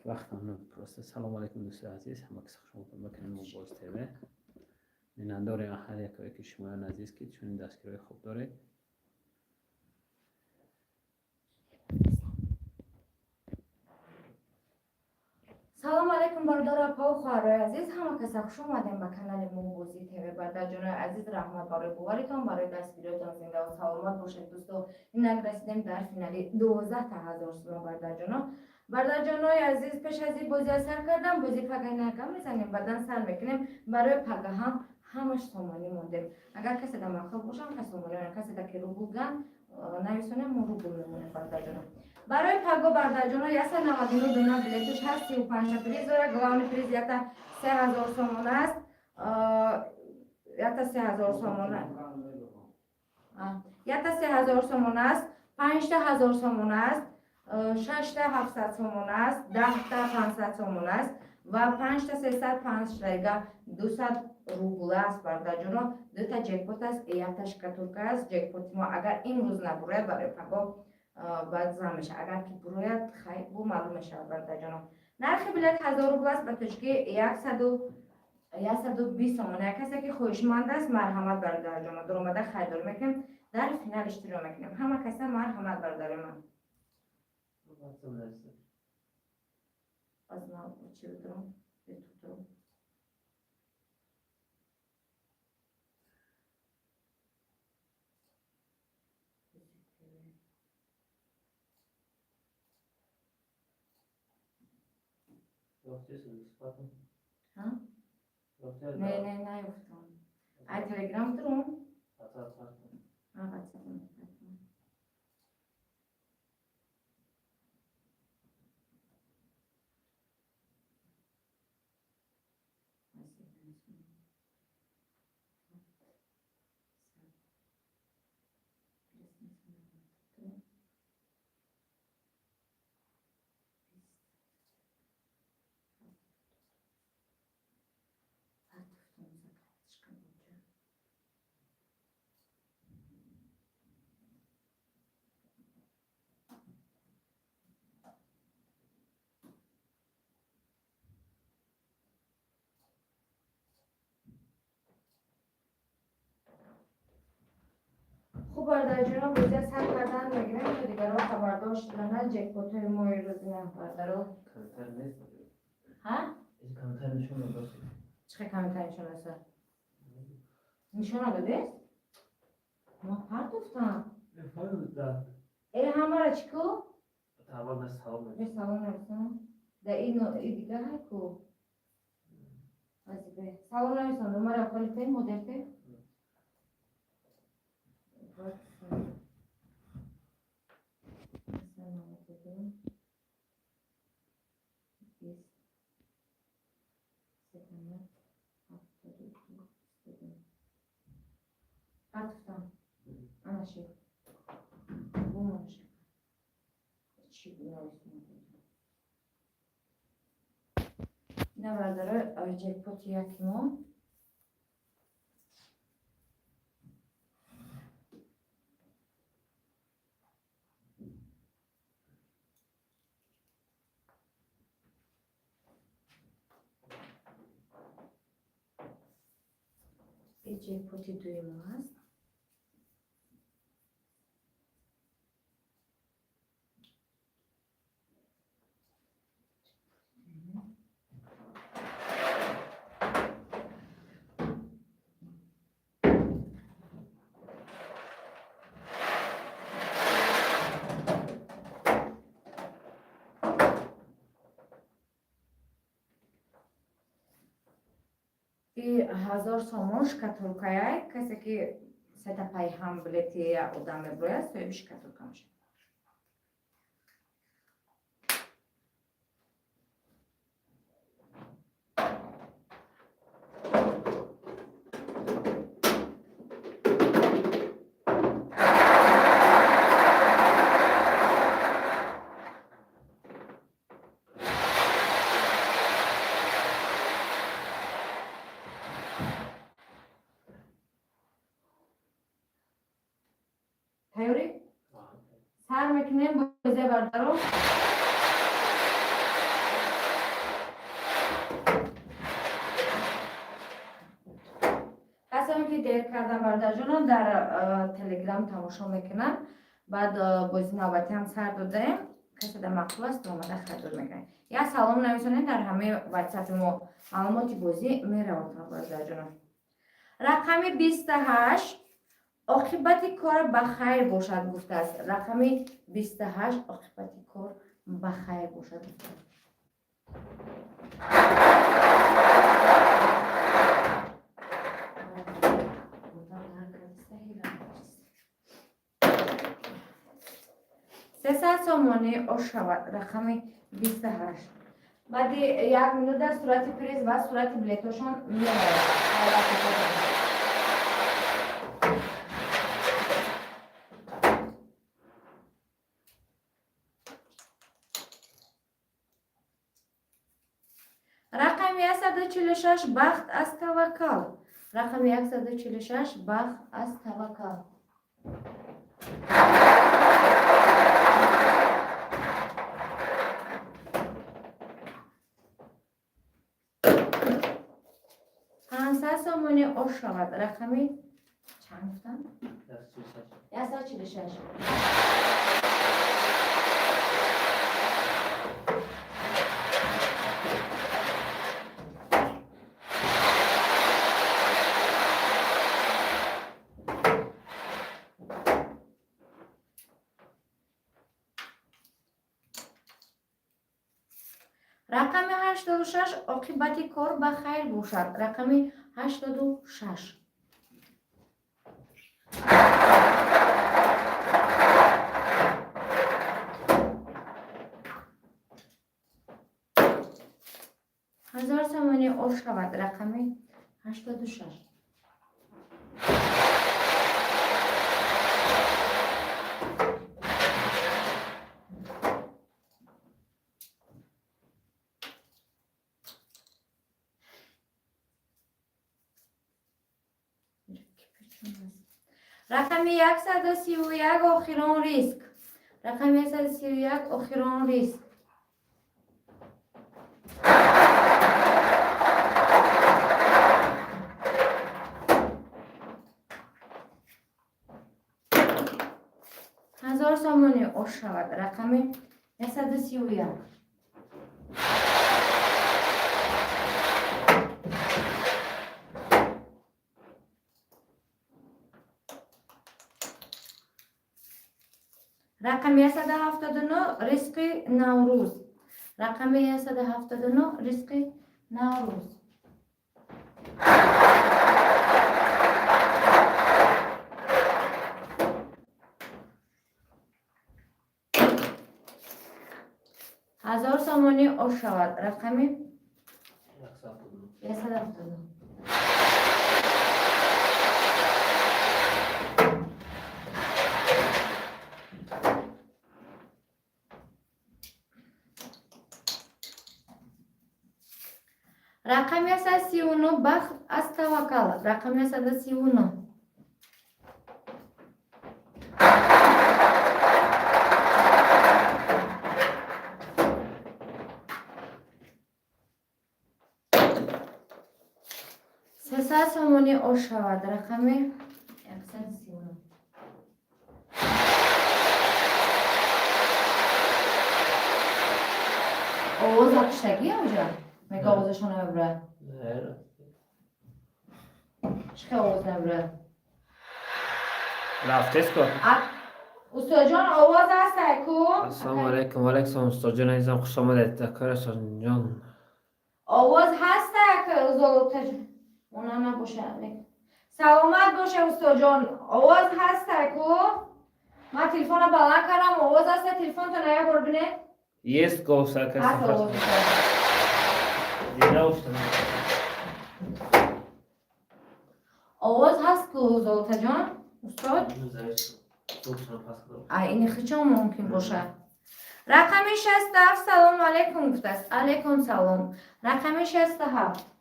Вақтам просто. Салому алайкум, дӯстои азиз, ҳама кас хуш омадед ба канали Мубоз ТВ. Миннатдорем ҳар якое ки шумоён азиз, ки чунин дастгириҳои хуб доред. Салому алайкум, бародару апаву хоҳарои азиз, ҳама каса хуш омадем ба канали Мубозӣ ТВ. Бародарҷонои азиз, раҳмат барои боваритон, барои дастгириётон. Зиндаву саломат бошед, дӯсто. Инак, расидем дар финали 12 000 сомон, бародарҷоно. Бародарҷонои азиз, пеш аз ин бозия сар кардам, бози пагаинакам мезанем, баъдан сар мекунем. Барои пагаҳам ҳамаш сомонӣ мондем. Агар касе да мақул бошам, кас сомонӣ, касе да ки рубл ган нависонем, мо рубл мемонем, бародарҷоно. Барои паго, бародарҷоно, 199 дона билеташ ҳаст, 35 приз дора. Главный приз ята 3000 сомон аст, ята 3000 сомон, ята 3000 сомон аст, панҷта 1000 сомон аст, шашта 700 сомон аст, 10та 500 сомон аст ва панҷта 300, панҷтайга 200 рубл аст. Бародарҷоно, дута ҷекпот аст, якта шкатулка аст. Ҷекпоти мо агар имрӯз набурояд, барои паго баъд зан мешавад. Агар ки бурояд, хай, бу маълум мешавад. Бародарҷоно, нархи билет 1000 рубл аст, ба тоҷикӣ 120 сомон. Як касе ки хоҳишманд аст, марҳамат, бародарҷоно, дуромада харидорӣ мекунем, дар финал иштирок мекунем. Ҳама каса марҳамат, бародари ман. Аз чи бидурам, ютуб. Не, не, наёфтам. Ай, Телеграм дурум. Ватсап. Хуб, бародарҷоно, бозия сар кардан мегирем, то дигарро хабардор шудана. Ҷекпотҳои мои рӯзина, бародаро. Ҳа, чӣ хел комментар нишон аста? Нишон надодест? Ма партофтам. Э, ҳамара чӣ ку? Салом нависам да ино дигар ҳай ку. Салом нависон, мара холите модерте. 20 70 72 22. Партофтам. Ана ши. Бумонша. Чӣ нависонам? Ина, бародаро, ҷекпоти яки мо. Ҷекпоти дуюм аст. 1000 сомон шкатулкаяй. Касе ки сета пайҳам билети одам меброяд, соҳиби шкатулка мешавад. Тайёрӣ, сар мекунем бозия, бародаро. Дер кардан, бародарҷонон, дар Телеграм тамошо мекунанд. Баъд бози навбатӣ ҳам сар додаем. Касе дар маъқул аст, омада харидор мекунад. Як салом нависонед, дар ҳамаи ватсапи мо маълумоти бозӣ меравад, бародарҷонон. Рақами 28, оқибати кор ба хайр бошад, гуфтааст. Рақами 28, оқибати кор ба хайр бошад, гуфтааст. 300 сомонӣ ош шавад, рақами 28. Баъди як минута сурати приз ва сурати билетошон меравад. Рақами 146, бахт аз таваккал. Рақами 146, бахт аз таваккал. 500 сомонӣ ош шавад. Рақами чанд гуфтам? 146. Рақами 86, оқибати кор ба хайр бошад. Рақами 86. 1000 сомонӣ ош шавад. Рақами 86. Рақами 131, охирон риск. Рақами 131, охирон риск. 1000 сомонӣ ош шавад. Рақами 131. Рақами 179, ризқи Наврӯз. Рақами 179, ризқи Наврӯз. 1000 сомонӣ ош шавад. Рақами 179. Рақами 139, бахт аз таваккал. Рақами 139. 300 сомонӣ ош шавад. Рақами 139. Овоз акиштагӣ оҷа мега, овозашон намебурад. Чӣ хел овоз намебурад? Рафтеско. Устоҷон, овоз ҳастай ку? Ассалому алайкум. Валайкум, устоҷон азизам, хуш омадед. Акарасонҷон. Овоз ҳастай, золотаҷон? Она набоша. Саломат боша, устоҷон. Овоз ҳастай ку? Ман телефонро баланд кардам, овоз ҳаста? Телефонтон як бор бинед. Есть голос. Ҳаст овоз. Зинда уфтам. Овоз ҳаст ку, золотаҷон, устод? А ини хичон мумкин бошад. Рақами 67, салому алайкум, гуфтааст. Алайкум салом. Рақами 67.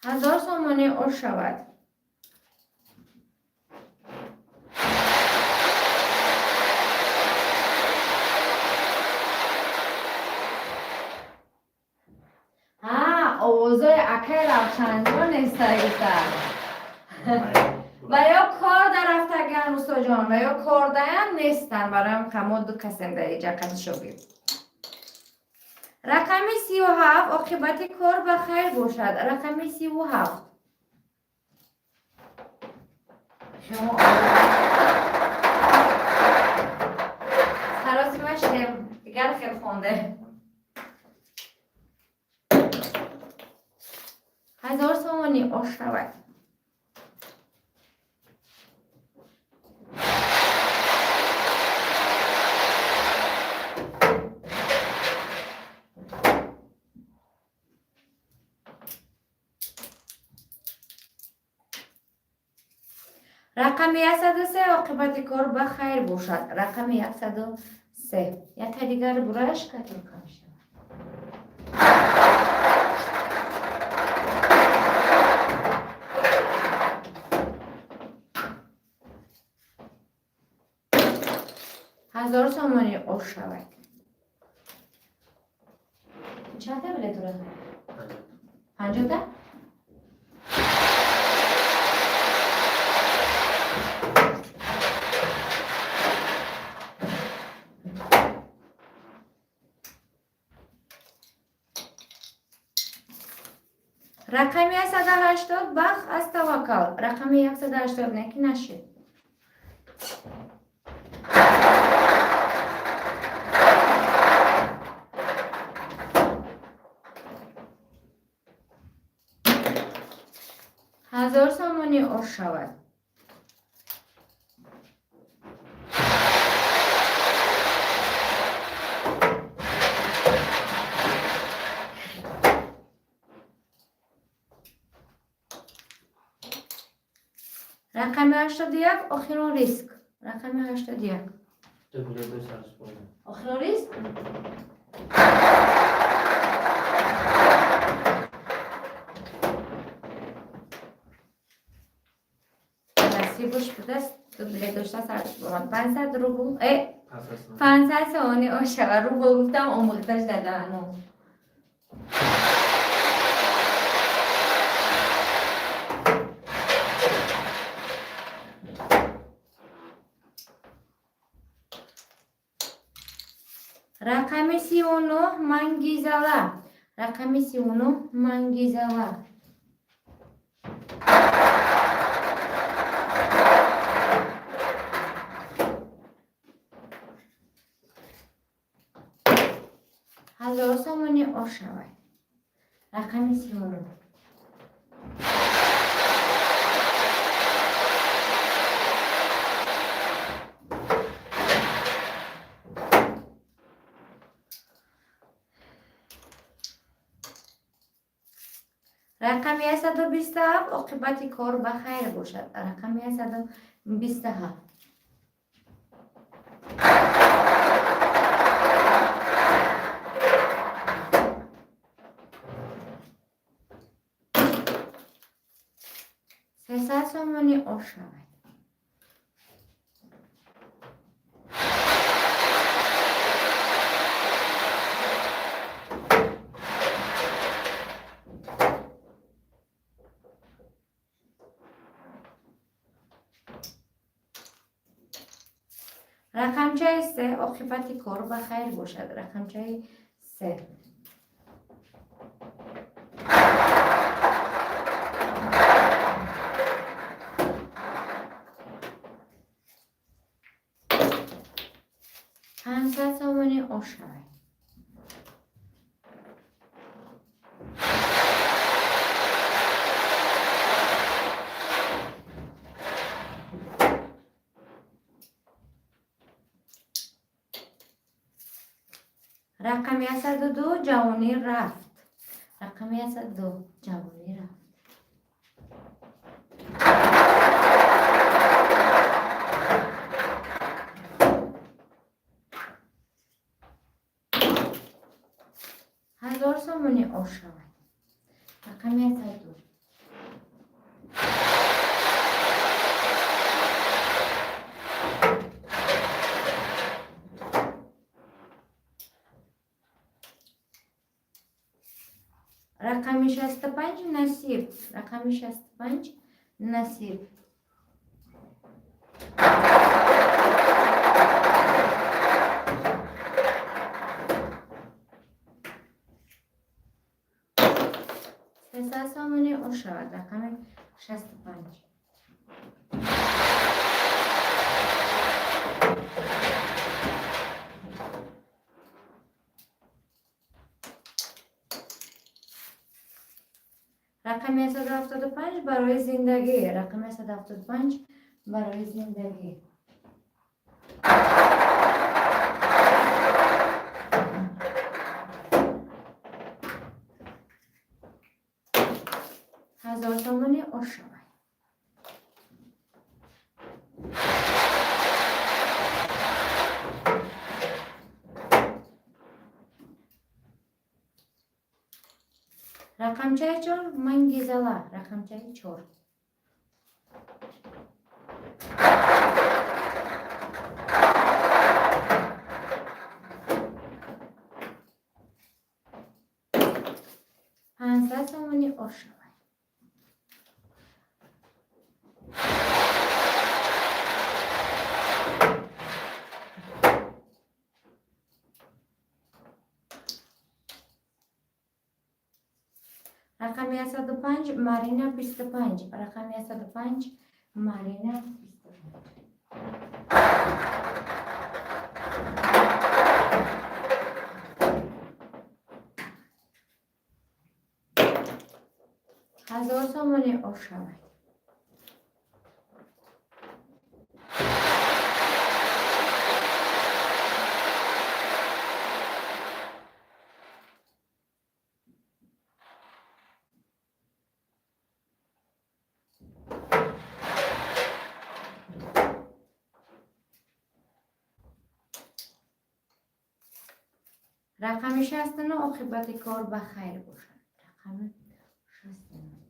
1000 сомонӣ ош шавад. Овозои акай Равшанҷон нестагита. Ва ё кор дарафтаган, устоҷон, ва ё кордаям нестан. Бароям мо ду касем дар иҷа қати шогирд. Рақами 37, оқибати кор ба хайр бошад. Рақами 37. Шумо саросима шудем, дигар хел хонде. 1000 сомонӣ ош шавад. Рақами 103, оқибати кор ба хайр бошад. Рақами 103. Яке дигар бураш катон кам шавад. 1000 сомонӣ ош шавад. Чанда билет дорад? 50-та? Рақами 180, бахт аз таваккал. Рақами 180, не ки нашид. 1000 сомонӣ ош шавад. Рақами 81, охирон риск. Рақами 81. Охирон риск? Насибуш будаст, ду билет дошта сарш бомад. 500 рубл, 500 сомонӣ ош шавад. Рубл гуфтам, омӯхташ дадану. Рақами 39, Мангизала. Рақами 39, Мангизала. 1000 сомонӣ ош шавад. Рақами 39. Рақами 127, оқибати кор ба хайр бошад. Рақами 127. 300 сомонӣ ош шавад. Рақамчаи се, оқибати кор ба хайр бошад. Рақамчаи се. 500 сомонӣ ош шавад. Рақами 102, ҷавонӣ рафт. Рақами 102, ҷавонӣ рафт. 1000 сомонӣ ош шавад. Рақами 102. Рақами 65 насиб. Рақами 65 насиб. 300 сомонӣ ош шавад. Рақами 65. Рақами 175 барои зиндагӣ. Рақами 175 барои зиндагӣ. 1000 сомонӣ ош шавад. Рақамчаи 4 Мангизала. Рақамчаи 4. 500 сомонӣ ош шавад. Рақами 105 Марина 25. Рақами 105 Марина 25. 1000 сомонӣ ош шавад. Рақами 69 оқибати кор ба хайр бошад. Рақами 69.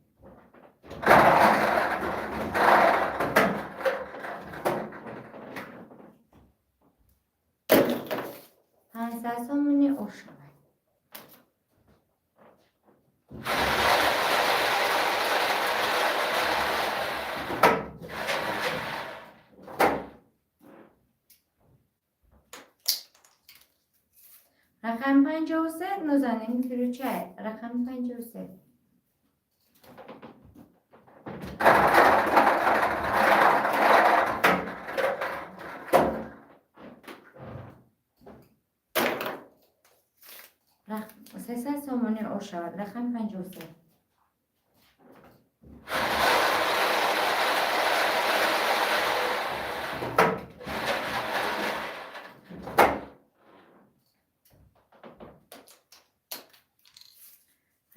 500 сомонӣ ош шавад. Рақами 53 Нозанин Фирӯчай. Рақами 53. 300 сомонӣ ош шавад. Рақами 53.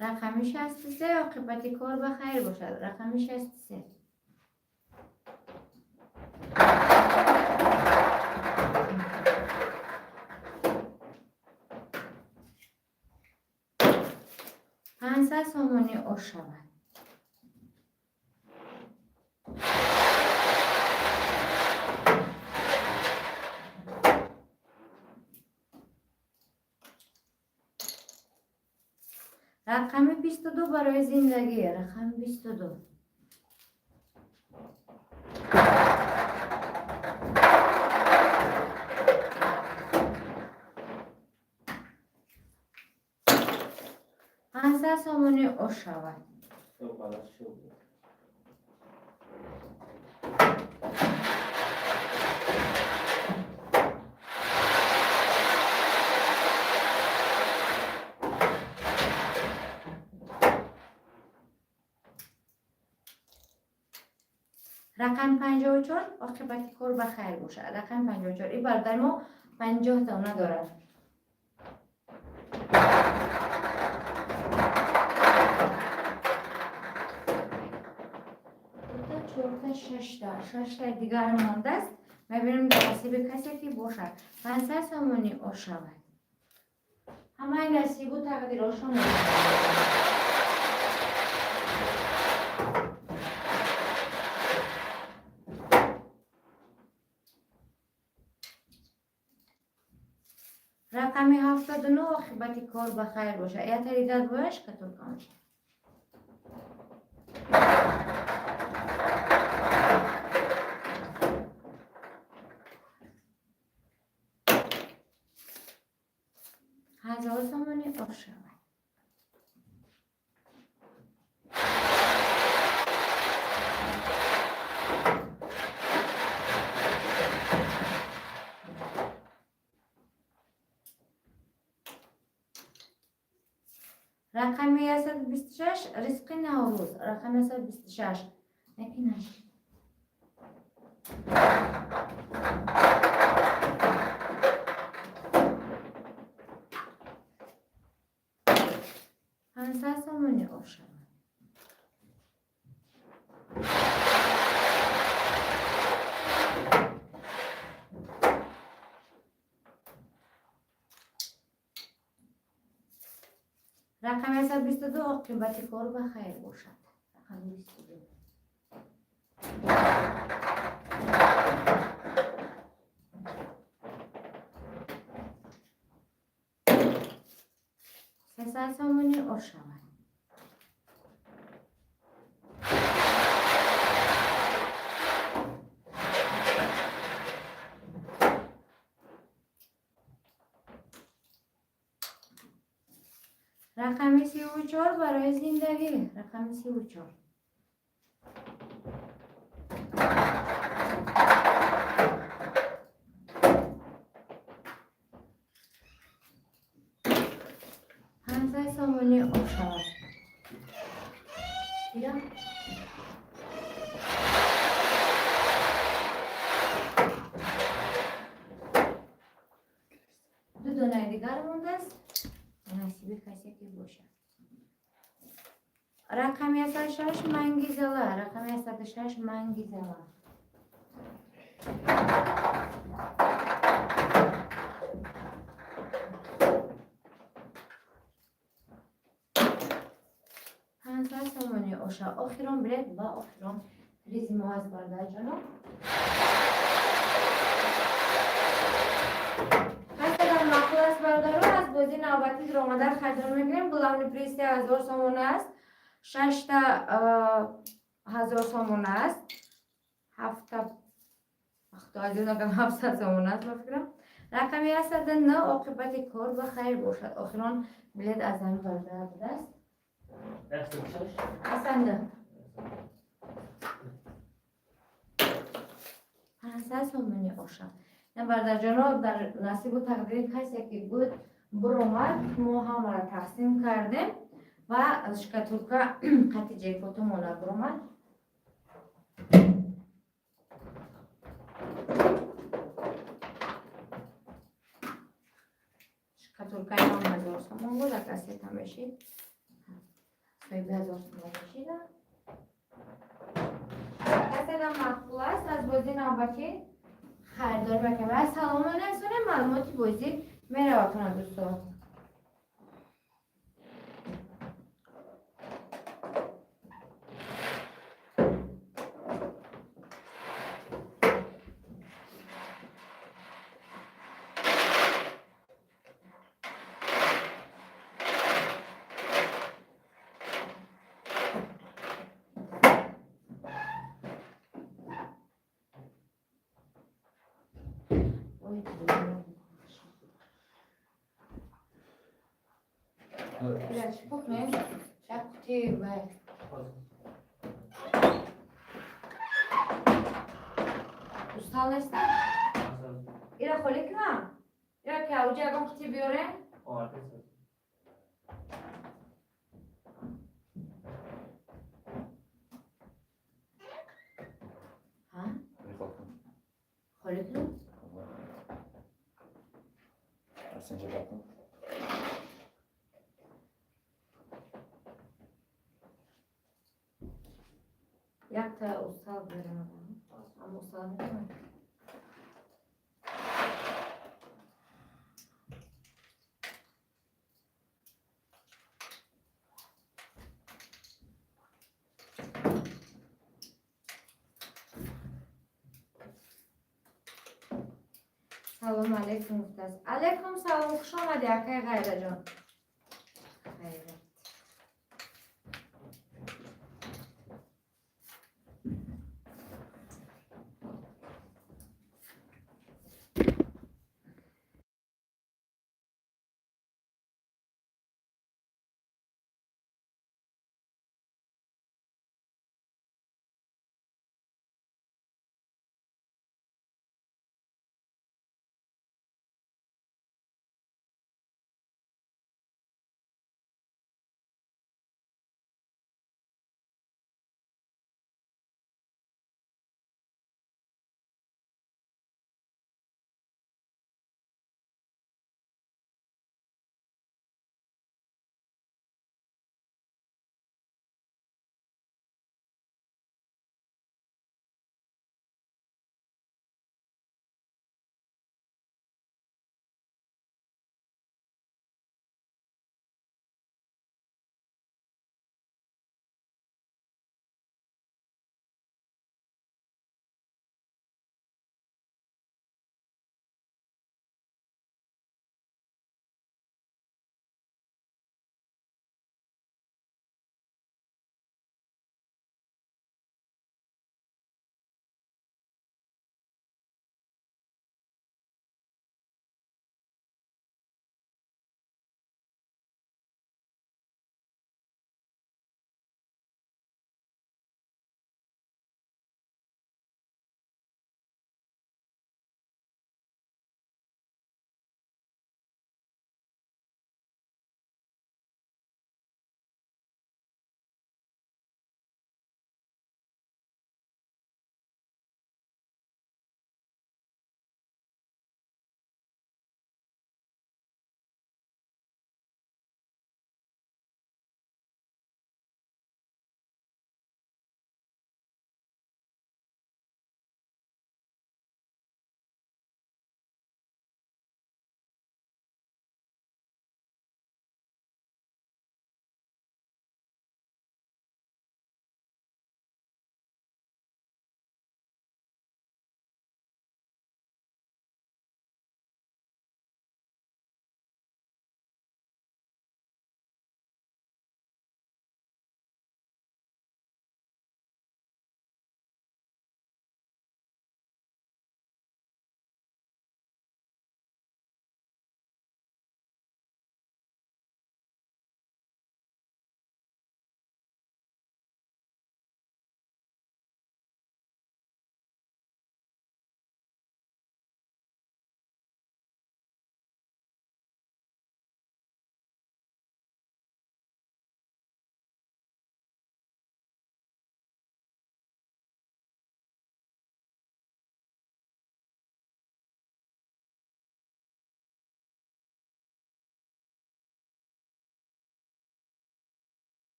Рақами 63 оқибати кор ба хайр бошад. Рақами 63. 500 сомонӣ ош шавад. Рақами 22 барои зиндагӣ. Рақами 22. 500 сомонӣ ош шавад. Рақами 54 оқибати кор ба хайр бошад. Рақами 54. Ин бародари мо 50 дона дорад. Чорта, шашта, шашта дигар мондааст. Мебинем дар насиби касе ки бошад. 500 сомонӣ ош шавад. Ҳамаи насибу тақдирошон. Рақами 79 оқибати кор ба хайр бошад. Я таридад бояш катур кам. Рақами 126 ризқи Наврӯз. Рақами 126. Накинаш. 500 сомонӣ ошавад. Рақами 122 оқибати кор ба хайр бошад. Рақами 22. 300 сомонӣ ошавад. Рақами 34 барои зиндагӣ. Рақами 34. 500 сомонӣ ошавад. Дидам? Ду донаи дигар мондааст. Насиби касе ки бошад. Рақами 106 Мангизала. Рақами 106 Мангизала. 500 сомонӣ оша. Охирон билет ва охирон призи мо аст, бародарҷоно. Ҳастадан маъқул аст, бародарон, аз бозии навбатӣ омада харидор мекунем. Главный приз 3000 сомона аст. Шашта 1000 сомона аст. Ҳафта худо аз ёд накунам, 700 сомона аст, ба фикрам. Рақами 109 оқибати кор ба хайр бошад. Охирон билет аз ҳамин бародар будааст. 106. 109. 500 сомонӣ ошад. На, бародарҷоно, дар насибу тақдири касе ки буд буромад, мо ҳамаро тақсим кардем ва шкатулка қати ҷекпотомона буромад. Шкатулкаи ҳам 1000 сомон буд, агар сета мешид, соҳиби 1000 сомон мешида. Каседам маъқул аст, аз бозии навбатӣ харидорӣ мекунем. Ва салом нарасонем, маълумоти бозӣ меравад дӯстон. Ой, Ира, чӣ кунем? Як қути вай. Устал неста? Ира холӣ кунам? Ира ки ауҷа ягон қути биёрем? Оварда. Ҳа? Холӣ кунам? Арсенҷа бакун. Якта устал биёрем. Аммо устал метавонем. Салом алейкум гуфтааст. Алейкум салом, хуш омадӣ, акай Ғайраҷон. Ғайрат.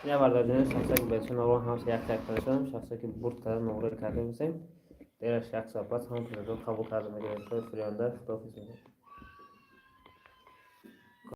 Ина, бародарҷони, шахсое ки бача навро ҳамаша як як карда шудам. Шахсое ки бурд карда, нуғра карда бошем, дераш як соат пас ҳама призҳо қабул карда мегирем. То эфири оянда худоҳофиз мегӯем.